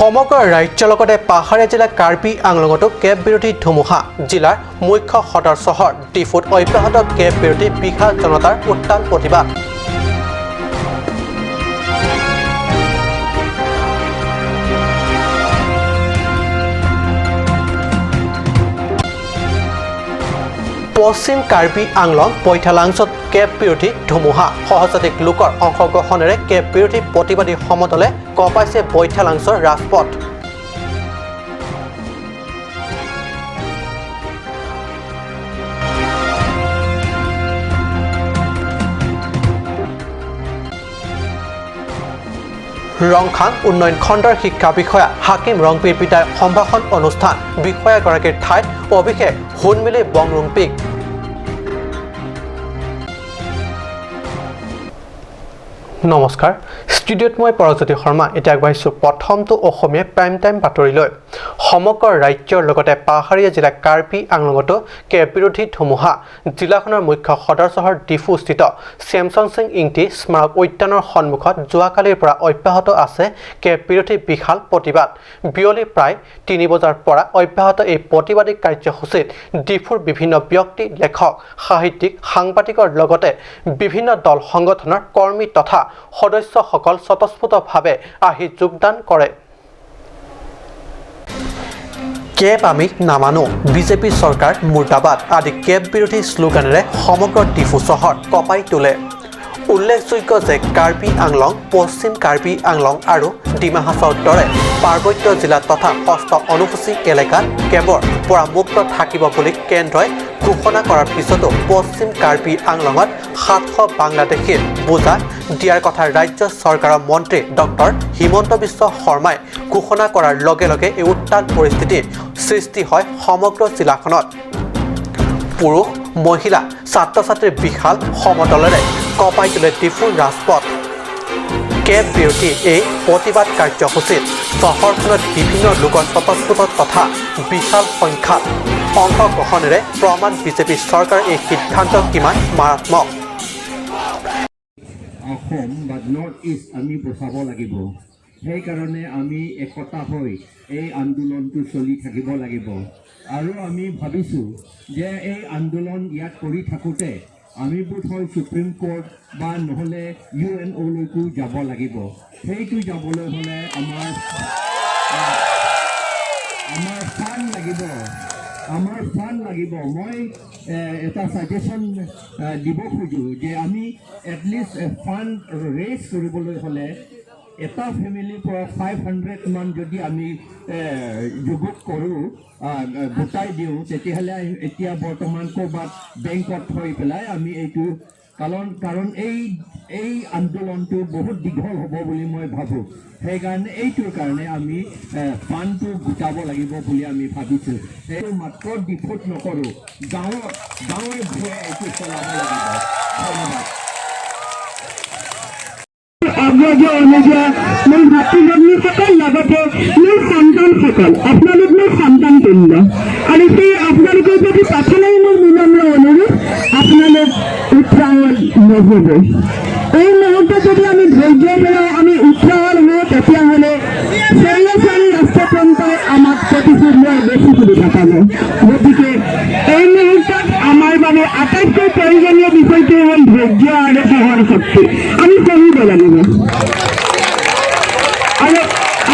সমগ্ৰ ৰাজ্যৰ লগতে পাহাৰীয়া জিলা কাৰ্বি আংলঙতো কেব বিৰোধী ধুমুহা। জিলাৰ মুখ্য সদৰ চহৰ ডিফুত অব্যাহত কেব বিৰোধী বিশাল জনতাৰ উত্তাল প্ৰতিবাদ। পশ্চিম কাৰ্বি আংলং বৈঠালাংছত কেব বিৰোধী ধুমুহা। সহস্ৰাধিক লোকৰ অংশগ্ৰহণেৰে কেব বিৰোধী প্ৰতিবাদী সমদলে কঁপাইছে বৈঠালাংছৰ ৰাজপথ। ৰংখাং উন্নয়ন খণ্ডৰ শিক্ষা বিষয়া হাকিম ৰংপিৰ পিতাৰ সম্ভাষণ অনুষ্ঠান। বিষয়াগৰাকীৰ ঠাইত অভিষেক হুনমিলি বংৰুংপিক। নমস্কাৰ, ষ্টুডিঅ'ত মই পৰজ্যোতি শৰ্মা। এতিয়া আগবাঢ়িছোঁ প্ৰথমটো অসমীয়া প্ৰাইম টাইম বাতৰিলৈ। সমগ্ৰ ৰাজ্যৰ লগতে পাহাৰীয়া জিলা কাৰ্বি আংলঙতো কেব বিৰোধী ধুমুহা। জিলাখনৰ মুখ্য সদৰ চহৰ ডিফুস্থিত চেমচন সিং ইংটি স্মাৰক উদ্যানৰ সন্মুখত যোৱাকালিৰ পৰা অব্যাহত আছে কেব বিৰোধী বিশাল প্ৰতিবাদ। বিয়লি প্ৰায় 3 বজাৰ পৰা অব্যাহত এই প্ৰতিবাদী কাৰ্যসূচীত ডিফুৰ বিভিন্ন ব্যক্তি, লেখক, সাহিত্যিক, সাংবাদিকৰ লগতে বিভিন্ন দল সংগঠনৰ কৰ্মী তথা সদস্যসকল স্বতঃস্ফূৰ্তভাৱে আহি যোগদান কৰে। কেব আমি নামানো, বিজেপি চৰকাৰ মুৰ্দাবাদ আদি কেব বিৰোধী শ্লোগানেৰে সমগ্ৰ ডিফু চহৰ কঁপাই তোলে। উল্লেখযোগ্য যে কাৰ্বি আংলং, পশ্চিম কাৰ্বি আংলং আৰু ডিমা হাছাওৰ দৰে পাৰ্বত্য জিলা তথা ষষ্ঠ অনুসূচী এলেকাত কেবৰ পৰা মুক্ত থাকিব বুলি কেন্দ্ৰই ঘোষণা কৰাৰ পিছতো পশ্চিম কাৰ্বি আংলঙত 700 বাংলাদেশীৰ বোজা দিয়াৰ কথা ৰাজ্য চৰকাৰৰ মন্ত্ৰী ডক্টৰ হিমন্ত বিশ্ব শৰ্মাই ঘোষণা কৰাৰ লগে লগে এই উত্তাল পৰিস্থিতিৰ সৃষ্টি হয় সমগ্ৰ জিলাখনত। পুৰুষ, মহিলা, ছাত্ৰ ছাত্ৰীৰ বিশাল সমদলেৰে কঁপাই তোলে ডিফুৰ ৰাজপথ। কেব বিৰোধী এই প্ৰতিবাদ কাৰ্যসূচীত চহৰখনত বিভিন্ন লোকৰ স্বতঃস্ফূৰ্ত তথা বিশাল সংখ্যাত অংশগ্ৰহণেৰে প্ৰমাণ বিজেপি চৰকাৰৰ এই সিদ্ধান্ত কিমান মাৰাত্মক। অসম বা নৰ্থ ইষ্ট আমি বচাব লাগিব। সেইকাৰণে আমি একতা হৈ এই আন্দোলনটো চলি থাকিব লাগিব। আৰু আমি ভাবিছোঁ যে এই আন্দোলন ইয়াত কৰি থাকোঁতে আমি বোধহয় সুপ্ৰিম কোৰ্ট বা নহ'লে ইউএনঅ'লৈকো যাব লাগিব। সেইটো যাবলৈ হ'লে আমাৰ ফাণ্ড লাগিব, আমাৰ ফাণ্ড লাগিব। মই এটা ছাজেশ্যন দিব খোজোঁ যে আমি এটলিষ্ট ফাণ্ড ৰেইজ কৰিবলৈ হ'লে এটা ফেমিলিৰ পৰা 500 মান যদি আমি যুগুত কৰোঁ, গোটাই দিওঁ, তেতিয়াহ'লে এতিয়া বৰ্তমান ক'ৰবাত বেংকত থৈ পেলাই আমি এইটো কাৰণ এই আন্দোলনটো বহুত দীঘল হ'ব বুলি মই ভাবোঁ। সেইকাৰণে এইটোৰ কাৰণে আমি ফাণ্ডটো গোটাব লাগিব বুলি আমি ভাবিছোঁ। সেইটো মাত্ৰ ডিফুত নকৰোঁ, গাঁৱত গাঁৱে ভূঞে এইটো চলাব লাগিব। ধন্যবাদ। অগ্ৰজ, অনুজ, মোৰ ভাতৃ ভগ্নীসকল, লগতে মোৰ সন্তানসকল, আপোনালোক মোৰ সন্তান তুল্য আৰু সেই আপোনালোকৰ প্ৰতি প্ৰথমেই মোৰ বিনম্ৰ অনুৰোধ, আপোনালোক উত্ৰাৱল নহ'ব। এই মুহূৰ্তত যদি আমি ধৈৰ্য হেৰাই আমি উত্ৰাৱল হওঁ, তেতিয়াহ'লে স্বৈৰাচাৰী ৰাষ্ট্ৰতন্ত্ৰই আমাক প্ৰতিশোধ লোৱাৰ বেছি সুবিধা পাব। গতিকে এই মুহূৰ্তত আমাৰ বাবে আটাইতকৈ প্ৰয়োজনীয় বিষয়টোৱে হ'ল ধৈৰ্য আৰু সহন শক্তি। আমি সহিব লাগিব। আৰু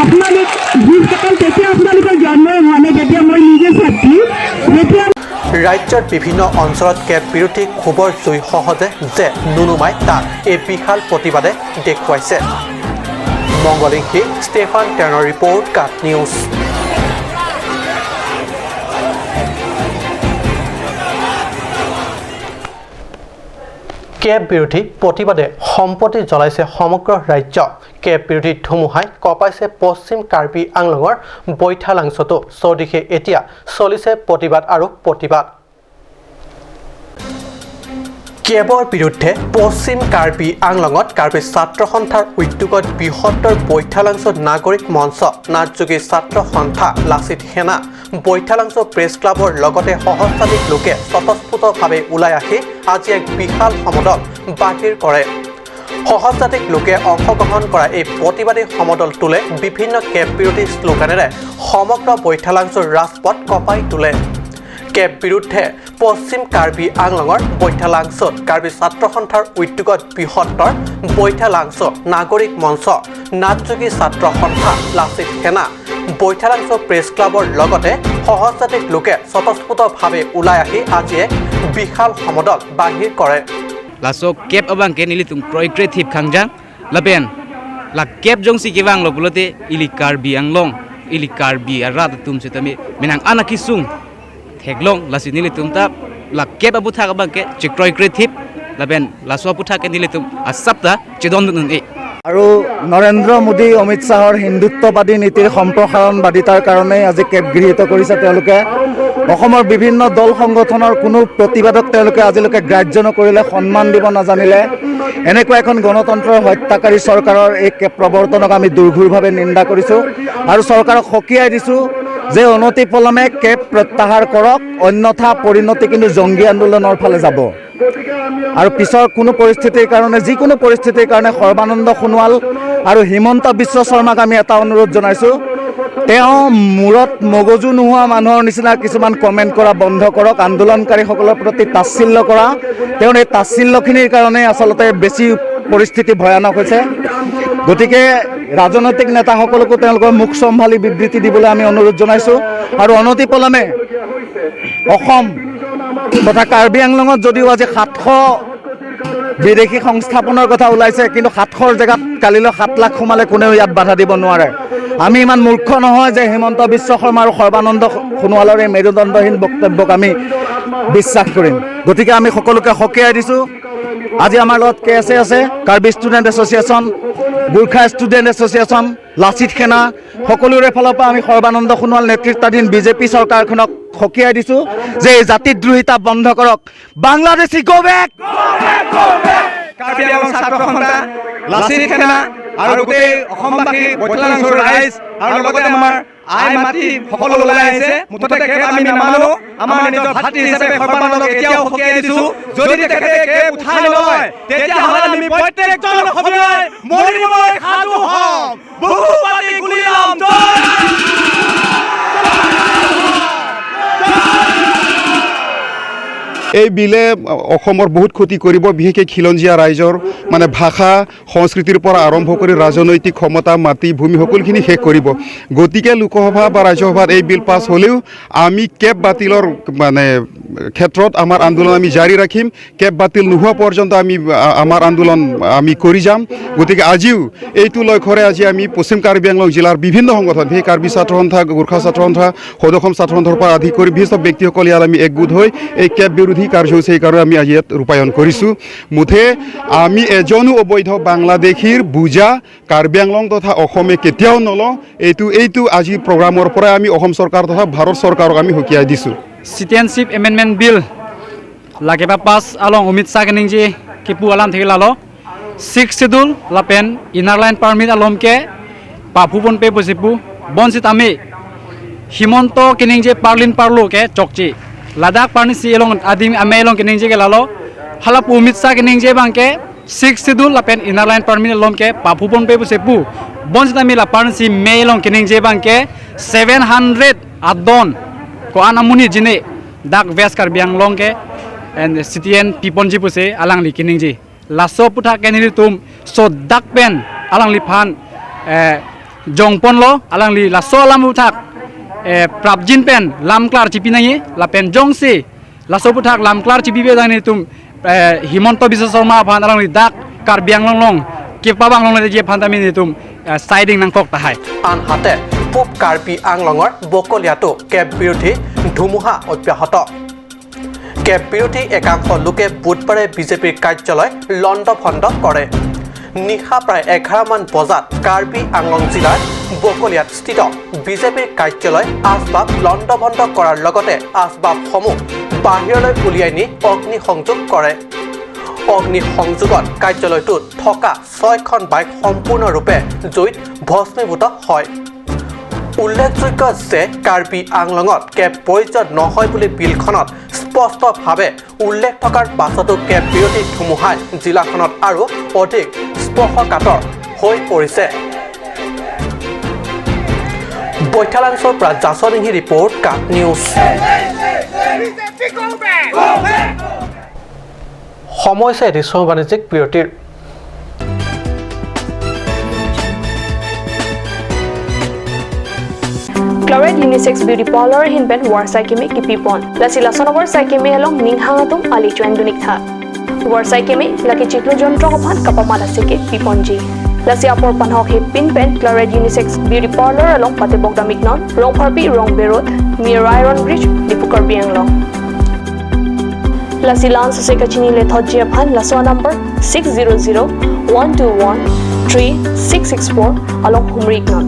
আপোনালোক যিসকল, তেতিয়া আপোনালোকৰ জন্মই হোৱা নাই, তেতিয়া মই নিজে ছাত্ৰী যেতিয়া ৰাজ্যৰ বিভিন্ন অঞ্চলত কেব বিৰোধী ক্ষোভৰ জুই সহজে যে নুনুমাই তাক এই বিশাল প্ৰতিবাদে দেখুৱাইছে। মংগলিংশী ষ্টেফান টেনৰ ৰিপৰ্ট, কাট নিউজ। কেব বিৰোধী প্ৰতিবাদে সম্প্ৰতি জ্বলাইছে সমগ্ৰ ৰাজ্য। কেব বিৰোধী ধুমুহাই কঁপাইছে পশ্চিম কাৰ্বি আংলঙৰ বৈঠালাংছতো। চৌদিশে এতিয়া চলিছে প্ৰতিবাদ আৰু প্ৰতিবাদ। কেবৰ বিৰুদ্ধে পশ্চিম কাৰ্বি আংলঙত কাৰ্বি ছাত্ৰ সন্থাৰ উদ্যোগত বৃহত্তৰ বৈঠালাংছ নাগৰিক মঞ্চ, নাথযোগী ছাত্ৰ সন্থা, লাচিত সেনা, বৈঠালাংছ প্ৰেছ ক্লাবৰ লগতে সহস্ৰাধিক লোকে স্বতঃস্ফূৰ্তভাৱে ওলাই আহি আজি এক বিশাল সমদল বাহিৰ কৰে। সহস্ৰাধিক লোকে অংশগ্ৰহণ কৰা এই প্ৰতিবাদী সমদলটোলে বিভিন্ন কেব বিৰোধী শ্লোগানেৰে সমগ্ৰ বৈঠালাংছুৰ ৰাজপথ কঁপাই তোলে। কেব বিৰুদ্ধে পশ্চিম কাৰ্বি আংলঙৰ বৈঠালাংছুত কাৰ্বি ছাত্ৰ সন্থাৰ উদ্যোগত বৃহত্তৰ বৈঠালাংছু নাগৰিক মঞ্চ, নাথযোগী ছাত্ৰ সন্থা, লাচিত সেনা, বৈঠালাংছু প্ৰেছ ক্লাবৰ লগতে সহস্ৰাধিক লোকে স্বতঃস্ফূৰ্তভাৱে ওলাই আহি আজি এক বিশাল সমদল বাহিৰ কৰে। Laso CAB abang ke nili tum kroi creative khangjang lapen la CAB jong si kewang lo bulote ili Karbi Anglong ili Karbi ara tum se tami menang ana kisung theklong lasi nili tum ta la CAB abu thak abang ke chikroi creative lapen laso apu thak ke nili tum asapta chidon nun e. আৰু নৰেন্দ্ৰ মোদী, অমিত শ্বাহৰ হিন্দুত্ববাদী নীতিৰ সম্প্ৰসাৰণবাদিতাৰ কাৰণেই আজি cab গৃহীত কৰিছে তেওঁলোকে। অসমৰ বিভিন্ন দল সংগঠনৰ কোনো প্ৰতিবাদক তেওঁলোকে আজিলৈকে গ্ৰাহ্য নকৰিলে, সন্মান দিব নাজানিলে। এনেকুৱা এখন গণতন্ত্ৰৰ হত্যাকাৰী চৰকাৰৰ এই কেব প্ৰৱৰ্তনক আমি দুৰ্ঘোৰভাৱে নিন্দা কৰিছোঁ আৰু চৰকাৰক সকীয়াই দিছোঁ যে অনতিপলমে কেব প্ৰত্যাহাৰ কৰক, অন্যথা পৰিণতি কিন্তু জংগী আন্দোলনৰ ফালে যাব। আৰু পিছৰ কোনো পৰিস্থিতিৰ কাৰণে, যিকোনো পৰিস্থিতিৰ কাৰণে সৰ্বানন্দ সোণোৱাল আৰু হিমন্ত বিশ্ব শৰ্মাক আমি এটা অনুৰোধ জনাইছোঁ, তেওঁ মূৰত মগজু নোহোৱা মানুহৰ নিচিনা কিছুমান কমেণ্ট কৰা বন্ধ কৰক। আন্দোলনকাৰীসকলৰ প্ৰতি তাচ্ছিল্য কৰা, তেওঁৰ এই তাচ্ছিল্যখিনিৰ কাৰণে আচলতে বেছি পৰিস্থিতি ভয়ানক হৈছে। গতিকে ৰাজনৈতিক নেতাসকলকো তেওঁলোকৰ মুখ চম্ভালি বিবৃতি দিবলৈ আমি অনুৰোধ জনাইছোঁ। আৰু অনতিপলমে অসম তথা কাৰ্বি আংলঙত যদিও আজি 700 বিদেশী সংস্থাপনৰ কথা ওলাইছে, কিন্তু 700ৰ জেগাত কালিলৈ 7 লাখ সোমালে কোনেও ইয়াত বাধা দিব নোৱাৰে। আমি ইমান মূৰ্খ নহয় যে হিমন্ত বিশ্ব শৰ্মা আৰু সৰ্বানন্দ সোণোৱালৰ এই মেৰুদণ্ডহীন বক্তব্যক আমি বিশ্বাস কৰিম। গতিকে আমি সকলোকে সকীয়াই দিছোঁ। আজি আমাৰ লগত কে এছ এ আছে, Karbi student association, Gorkha student association, Lachit সেনা, সকলোৰে ফালৰ পৰা আমি সৰ্বানন্দ সোণোৱাল নেতৃত্বাধীন বিজেপি চৰকাৰখনক সকীয়াই দিছোঁ যে এই জাতিদ্ৰোহিতা বন্ধ কৰক। বাংলাদেশী গ' বেক! কাৰ্বি আংলং ছাত্ৰ সন্থা, লাচিত সেনা আৰু গোটেই অসমবাসী, বৈঠালাংছুৰ ৰাইজ আৰু লগতে আমাৰ আই মাতৃ সকলো ওলাই আহিছে। মুঠতে কেব আমি নামানো। আমাৰ নিজৰ ভাতৃ হিচাপে সৰ্বানন্দক এতিয়াও সকীয়াই দিছো, যদি তেখেতে কেব উঠাই নলয়, তেতিয়াহ'লে আমি প্ৰত্যেকজন অসমীয়াই মৰিবলৈ সাজু হ'ম, বুকু পাতি গুলীয়াম। জয়! এই বিলে অসমৰ বহুত ক্ষতি কৰিব, বিশেষকৈ খিলঞ্জীয়া ৰাইজৰ মানে ভাষা সংস্কৃতিৰ পৰা আৰম্ভ কৰি ৰাজনৈতিক ক্ষমতা, মাটি ভূমি সকলোখিনি শেষ কৰিব। গতিকে লোকসভা বা ৰাজ্যসভাত এই বিল পাছ হ'লেও আমি কেব বাতিলৰ মানে ক্ষেত্ৰত আমাৰ আন্দোলন আমি জাৰি ৰাখিম। কেব বাতিল নোহোৱা পৰ্যন্ত আমি আমাৰ আন্দোলন আমি কৰি যাম। গতিকে আজিও এইটো লক্ষ্যৰে আজি আমি পশ্চিম কাৰ্বি আংলং জিলাৰ বিভিন্ন সংগঠন, সেই কাৰ্বি ছাত্ৰ সন্থা, গোৰ্খা ছাত্ৰ সন্থা, সদৌ অসম ছাত্ৰ সন্থাৰ পৰা আদি কৰি বিশিষ্ট ব্যক্তিসকল ইয়াত আমি একগোট হৈ এই কেব বিৰোধী কাৰ্যসূচী সেইকাৰণে আমি আজি ইয়াত ৰূপায়ণ কৰিছোঁ। মুঠে আমি এজনো অবৈধ বাংলাদেশীৰ বোজা কাৰ্বি আংলং তথা অসমে কেতিয়াও নলওঁ। এইটো আজি প্ৰগ্ৰামৰ পৰাই আমি অসম চৰকাৰ তথা ভাৰত চৰকাৰক আমি সকীয়াই দিছোঁ। Citizenship Amendment Bill lage ba pass along Amit Shah kening ji kipu alam theki lalo Six Schedule lapen Inner Line Permit alom ke papu pon pe posipu bonsit ami Himanta kening je parlin parlo ke chokchi Ladakh parni si elong adim ame elong kening je ke lalo halap Amit Shah kening je bang ke Six Schedule lapen Inner Line Permit alom ke papu pon pe posipu bonsit ami la parni si me elong kening je bang ke 700 adon ko anamuni jine dak West Karbi Anglong ke and CTN pipon ji puse alang li kining ji laso putha kenili tum so dak pen alang li phan jongpon lo alang li laso alam uthak prabjin pen lamklar chipi nangi la pen jongsi laso puthak lamklar chipi be dani tum Himanta Biswa Sarma phan alang li dak Karbi Anglong long ke pabang long le je phan tami ni tum siding nang kok tahai. আনহাতে পূব কাৰ্বি আংলঙৰ বকলীয়াতো cab বিৰোধী ধুমুহা অব্যাহত। Cab বিৰোধী একাংশ লোকে বুধবাৰে বিজেপিৰ কাৰ্যালয় লণ্ড ভণ্ড কৰে। নিশা প্ৰায় 11মান বজাত কাৰ্বি আংলং জিলাৰ বকলীয়াত স্থিত বিজেপিৰ কাৰ্যালয় আচবাব লণ্ড ভণ্ড কৰাৰ লগতে আচবাবসমূহ বাহিৰলৈ উলিয়াই নি অগ্নিসংযোগ কৰে। অগ্নিসংযোগত কাৰ্যালয়টোত থকা ছয়খন বাইক সম্পূৰ্ণৰূপে জুইত ভস্মীভূত হয়। উল্লেখযোগ্য যে কাৰ্বি আংলঙত কেব প্ৰয়োজ্য নহয় বুলি বিলখনত স্পষ্টভাৱে উল্লেখ থকাৰ পাছতো কেব বিৰোধী ধুমুহাই জিলাখনত আৰু অধিক স্পৰ্শকাতৰ হৈ পৰিছে। বৈঠালাংছৰ পৰা জাছৰিংহি ৰিপৰ্ট, কাট নিউজ। সময় হৈছে এটি বাণিজ্যিক বিৰতিৰ। Chloride Unisex Beauty Parlor hinben war saikeme kipi pon. Lasi lasonowar saikeme along ninghangatum ali chuen dunik tha. War saikeme laki chiklo jontro phan kapamala seke piponji. Lasi apor panhok he pinpen Chloride Unisex Beauty Parlor along patebok damiknon rong pharpi rong berot near Iron Bridge Dipukar Bianglong. Lasi lans sekachini le thojia phan laswa number 600 121 3664 along humriknon.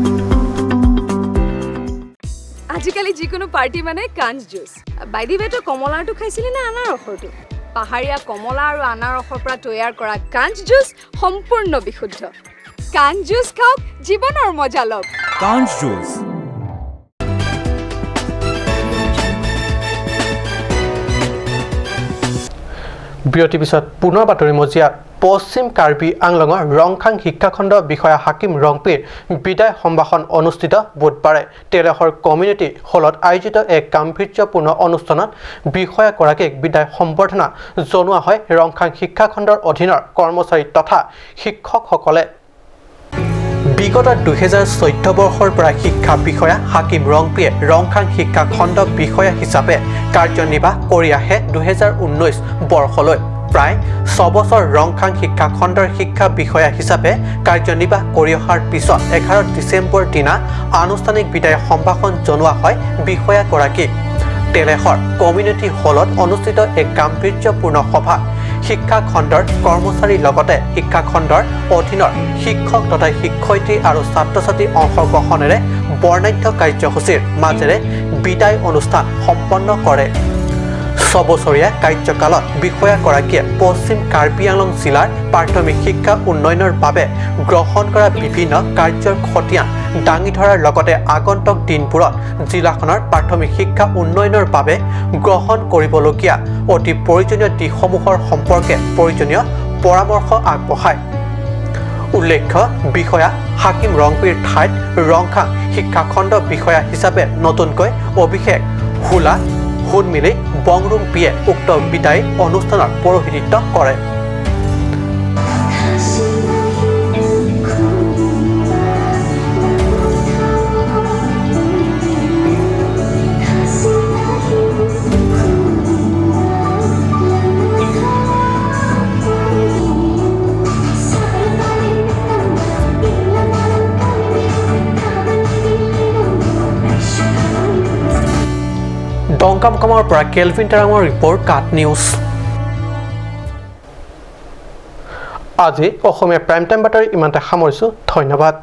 আজিকালি যিকোনো party মানে কাঞ্চ juice. By the ৱে, তই কমলাৰটো খাইছিলি নে আনাৰসৰটো? পাহাৰীয়া কমলা আৰু আনাৰসৰ পৰা তৈয়াৰ কৰা কাঞ্চ জুচ সম্পূৰ্ণ বিশুদ্ধ। কাঞ্চ জুচ খাওক, জীৱনৰ মজা লওক। কাঞ্চ জুচ। বিৰতিৰ পিছত পুনৰ বাতৰি মজিয়াত। পশ্চিম কাৰ্বি আংলঙৰ ৰংখাং শিক্ষাখণ্ড বিষয়া হাকিম ৰংপিৰ বিদায় সম্ভাষণ অনুষ্ঠিত বুধবাৰে। তেলেহৰ কমিউনিটি হলত আয়োজিত এক গাম্ভীৰ্যপূৰ্ণ অনুষ্ঠানত বিষয়াগৰাকীক বিদায় সম্বৰ্ধনা জনোৱা হয় ৰংখাং শিক্ষাখণ্ডৰ অধীনৰ কৰ্মচাৰী তথা শিক্ষকসকলে। বিগত 2014 বৰ্ষৰ পৰা শিক্ষা বিষয়া হাকিম ৰংপিয়ে ৰংখাং শিক্ষাখণ্ড বিষয়া হিচাপে কাৰ্যনিৰ্বাহ কৰি আহে 2019 বৰ্ষলৈ। প্ৰায় 6 বছৰ ৰংখাং শিক্ষাখণ্ডৰ শিক্ষা বিষয়া হিচাপে কাৰ্যনিৰ্বাহ কৰি অহাৰ পিছত 11 ডিচেম্বৰ দিনা আনুষ্ঠানিক বিদায় সম্ভাষণ জনোৱা হয় বিষয়াগৰাকীক। তেলেহৰ কমিউনিটি হলত অনুষ্ঠিত এক গাম্ভীৰ্যপূৰ্ণ সভাত শিক্ষাখণ্ডৰ কৰ্মচাৰীৰ লগতে শিক্ষাখণ্ডৰ অধীনৰ শিক্ষক তথা শিক্ষয়িত্ৰী আৰু ছাত্ৰ ছাত্ৰীৰ অংশগ্ৰহণেৰে বৰ্ণাঢ্য কাৰ্যসূচীৰ মাজেৰে বিদায় অনুষ্ঠান সম্পন্ন কৰে। 6 বছৰীয়া কাৰ্যকালত বিষয়াগৰাকীয়ে পশ্চিম কাৰ্বি আংলং জিলাৰ প্ৰাথমিক শিক্ষা উন্নয়নৰ বাবে গ্ৰহণ কৰা বিভিন্ন কাৰ্যৰ খতিয়ান দাঙি ধৰাৰ লগতে আগন্তুক দিনবোৰত জিলাখনৰ প্ৰাথমিক শিক্ষা উন্নয়নৰ বাবে গ্ৰহণ কৰিবলগীয়া অতি প্ৰয়োজনীয় দিশসমূহৰ সম্পৰ্কে প্ৰয়োজনীয় পৰামৰ্শ আগবঢ়ায়। উল্লেখ্য, বিষয়া হাকিম ৰংপিৰ ঠাইত ৰংখাং শিক্ষাখণ্ড বিষয়া হিচাপে নতুনকৈ অভিষেক হুলা হুনমিলি বংৰুংপিয়ে উক্ত বিদায় অনুষ্ঠানৰ পৌৰোহিত্য কৰে। ডংকামকামৰ পৰা কেলভিন টাৰাঙৰ ৰিপৰ্ট, কাট নিউজ। আজি অসমীয়া প্ৰাইম টাইম বাতৰি ইমানতে সামৰিছোঁ। ধন্যবাদ।